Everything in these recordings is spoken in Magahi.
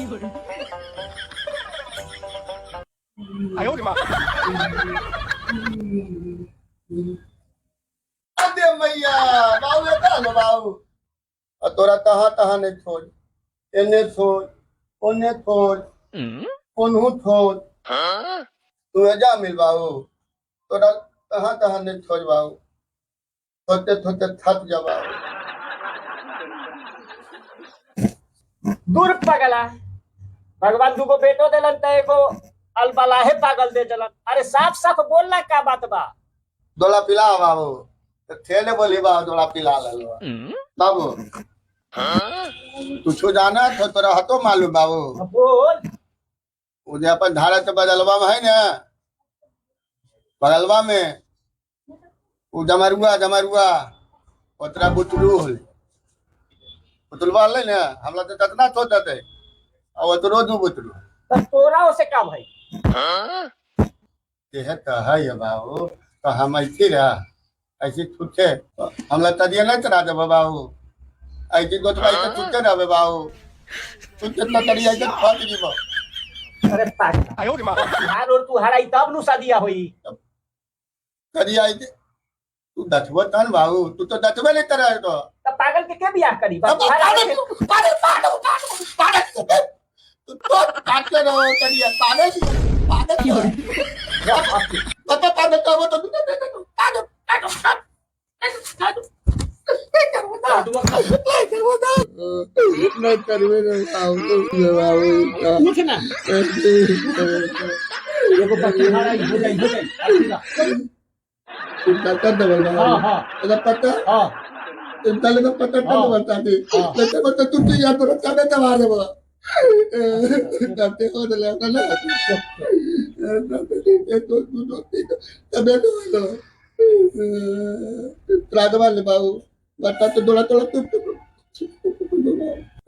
अरे मैया बाबू एता न बाबू आ तोरा तहाँ तहाँ नहीं छोड़ एने छोड़ ओने छोड़ कोनहू छोड़ तू एजा मिल बाबू तोरा तहाँ तहाँ नहीं छोड़ बाबू थोते थोते थक जा बाबू दूर पगला भगवान दूगो बेटो देलन त एगो अलबलाहे पागल दे देलन। अरे साफ साफ बोल ना का बात बा। दोला पिला बाबू तो ठेले बोली बाबू दोला पिला ललो बाबू कुछो जाना तो तोरा हतो मालूम बाबू। हाँ, बोल। वो जे अपन धारा के बगलवा में है ना, बगलवा में वो जमरुआ जमरुआ ओतरा बुतरू होले, बुतरुआ होले ना, हमरा तो ततना छोट देते और ओतरो दू बुतरू। त तोरा ओसे का भाई? तेहे तो है ये बाबू, तो हम ऐसी रह ऐसी छुट्टे हमरा तदिया नहीं चढ़ा देबो बाबू, ऐसी गोतवा ऐसे छुट्टे रहबे बाबू, छुट्टे तो तदिया ऐसे फट जीबो। अरे पागल तुहार और तुहार आई तब नु शादिया होई। तदिया ऐसे तू दसबो तन बाबू, तू तो दसबे नहीं करे तो। त पागल के बियाह करी? अब तुहार पागल पागल पागल पागल पागल तू तो काटते रहो तदिया पागल पागल पापा पागल तो वो तो पागल पागल पागल नहीं करबे रे बाबू बाबू। उठ ना एगो बतुहार आई हो जाई हो जाई। कर देबो बाबू। हां हां एदा पता हां तले तो पता कर देबो ताती लेते तो तू तो यार तोरा चाबे दबा देबो करते हो दले ना एक दो दो तीन तबे तो लो त्रादवा ले बाबू बता तो दोड़ा तोड़ा तू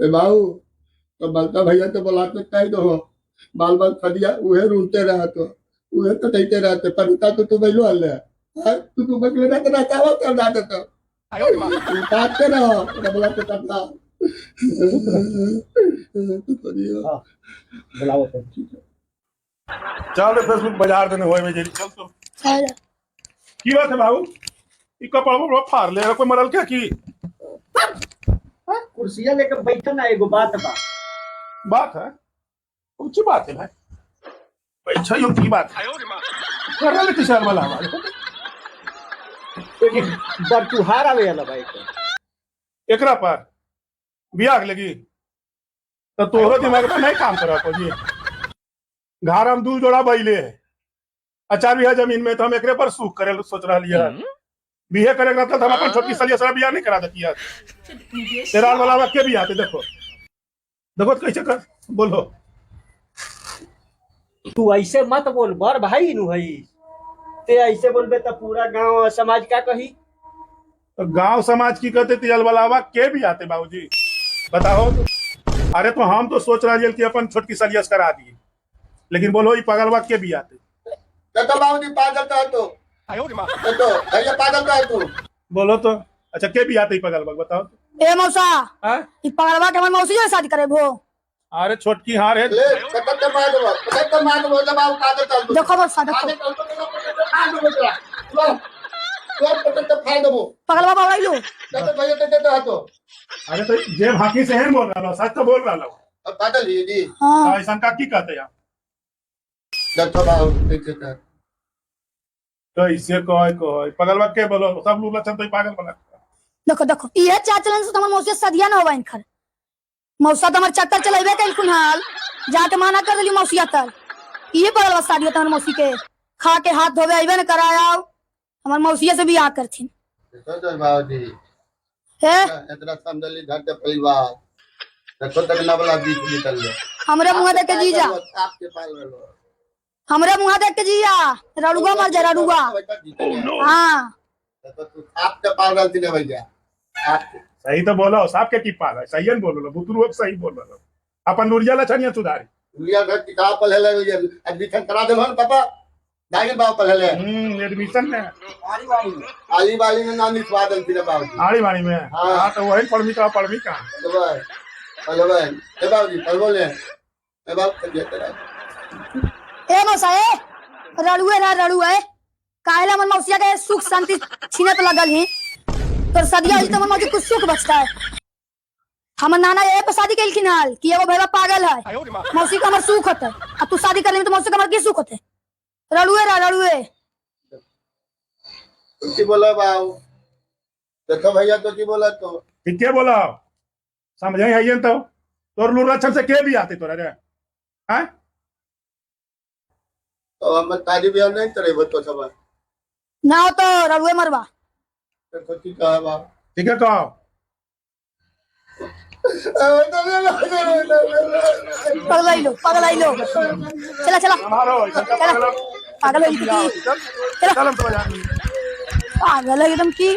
ए बाबू तो बलता भैया तो बोलाते कह दो बाल बाल खदिया उहे रूते रहा तो उहे तो कहते रहते पड़ता तो तू बैलो हल्ले तू तू बकले ना तो नाचावा कर दाते तो काटते रहो तो बोलाते करता तू करियो। बुलाओ तो चल रे फेसबुक बाजार देने होए में जेरी चल तो। चल। की बात है बाबू, ई कपड़ा बड़ा फाड़ ले कोई मरल क्या की? कुर्सिया लेकर बैठा ना एगो बात बा। बात है ऊंची बात है भाई, अच्छा यो की बात है कर रहा किसान वाला हमारे एगो बरतुहार आवे वाला भाई के एकरा पर बियाह लगी तो तोहरो दिमाग में नहीं काम करा को जी। घर हम दू जोड़ा बैले है अचार बीघा जमीन में, तो हम एकरे पर सूख करे सोच रहा है। बिहे करे के रहता तो हम अपन छोटकी सलिया सारा बियाह नहीं करा देती यार। तेरा वाला के बियाह आते देखो देखो तो कैसे कर बोलो। तू ऐसे मत बोल बर भाई नु हई, ते ऐसे बोलबे तो पूरा गांव समाज का कही। तो गांव समाज की कहते तेल वाला के भी आते बाबूजी बताओ। अरे तो हम तो सोच रहा कि अपन छोटकी सलिया से करा दिए, लेकिन बोलो ये पगलवा के भी आते। तो बाबूजी पागल तो है तो तो भैया पागल तो है तू बोलो तो। अच्छा के भी आते पगलवा बताओ। ए मौसा हाँ? ई पगलवा के हमर मौसी से शादी करे भो। अरे छोटकी हार है ले कतक के मार देबो, कतक के मार देबो, जब आप पागल चल दो। देखो मौसा देखो। पागल चल दो, मार देबो तोरा। लो, लो, कतक के फाड़ देबो। पगलवा बावड़ाई लो। तो भैया तो तो तो। अरे तो जे भाकी से है बोल रहा हूँ, सच तो बोल रहा हूँ। अब पागल ही जी। हां। तो ऐसा का की कहते हैं आप? देखो बाबू, देखो तो। तो इसे कहे कहे पगलवा के बोलो सब लोग लक्षण तो ही पागल बना। देखो देखो ये चाचलन से हमर मौसी सदिया न होवा इनखर। मौसा तो हमर चक्कर चलेबे कइलखुन हाल, जाके माना कर देली मौसिया तल। ये पगलवा शादी होता हमर मौसी के, खा के हाथ धोवे आइबे न कराया, हमर मौसिया से बियाह करथिन। देखो तो बाबूजी। हे? इतना समझली घर के परिवार। देखो तक नवला बीच निकल गया। हमरे मुंह देख के जीजा। आपके पाल लो। हमरे मुंह देख के जीजा, रड़ुआ मर जा रड़ुआ। हां। तो तू आपके पाल रहती ना भैया। आपके। सही तो बोलो, साहब के की पाल है, सही है बोलो लो, बुतरू अब सही बोल रहा। अपन लुरिया लछनिया सुधारी। लुरिया घर की कहां पर है लगे एडमिशन करा दे भन पापा। दागे बाप पर है। एडमिशन में। आली बाली में नाम लिखवा दे फिर बाबूजी। आली बाली में। हाँ। हां तो वही पढ़मी का पढ़मी कहां? तो भाई, हेलो भाई, ए बाबूजी, पढ़ बोले। मैं बाप सदिया करा। ए मौसा ए रड़ुए ना रड़ुए काहेला मन मौसिया के सुख शांति छीने पे लगल ही। तोर सदिया होई तो मन मौसी कुछ सुख बचता है। हमर नाना ये पर शादी कैलखिन हाल कि एगो भैया पागल है, मौसी का हमर सुख होते, अब तू शादी कर लेबी तो मौसी का हमर की सुख होते। रड़ुए रा रड़ुए। तू की बोला बाबू? देखो भैया तो की बोला तो ठीक है बोला, समझे है तो तोर लूर लक्षण से के भी आते तोरा रे हैं? तो हम शादी ब्याह नहीं करे तो सब ना हो तो रड़ुए मरवा। देखो की कहा बाबू। ठीक है कहो। पगलाई लो पगलाई लो, चला चला हमारो चला पागल हो की चल चला चल हम तो बाजार में। पागल है एकदम की।